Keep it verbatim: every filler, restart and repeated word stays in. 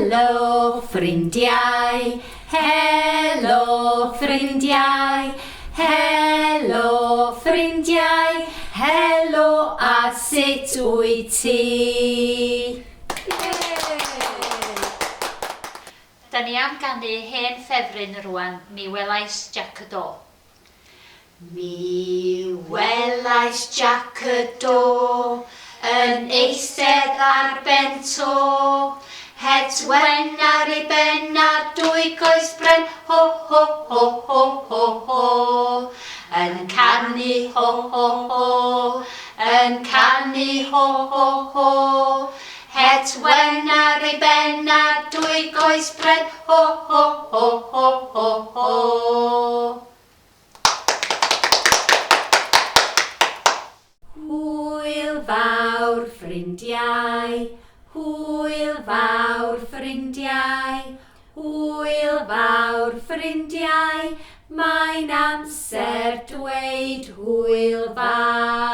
Helo ffrindiau, helo ffrindiau, helo ffrindiau, helo a sut wyt ti? Da ni am ganu hen ffefryn rwan, Mi welais Jac y Do. Mi welais Jac y Do yn eistedd ar ben to, het wen ar ei ben a dwy goes bren, ho ho ho ho ho ho, yn canu ho ho ho, yn canu ho ho ho, het wen ar ei ben a dwy goes bren, ho ho ho ho ho ho. Hwyl fawr ffrindiau, hwyl fawr ffrindiau, hwyl fawr ffrindiau, mae'n amser dweud hwyl fawr.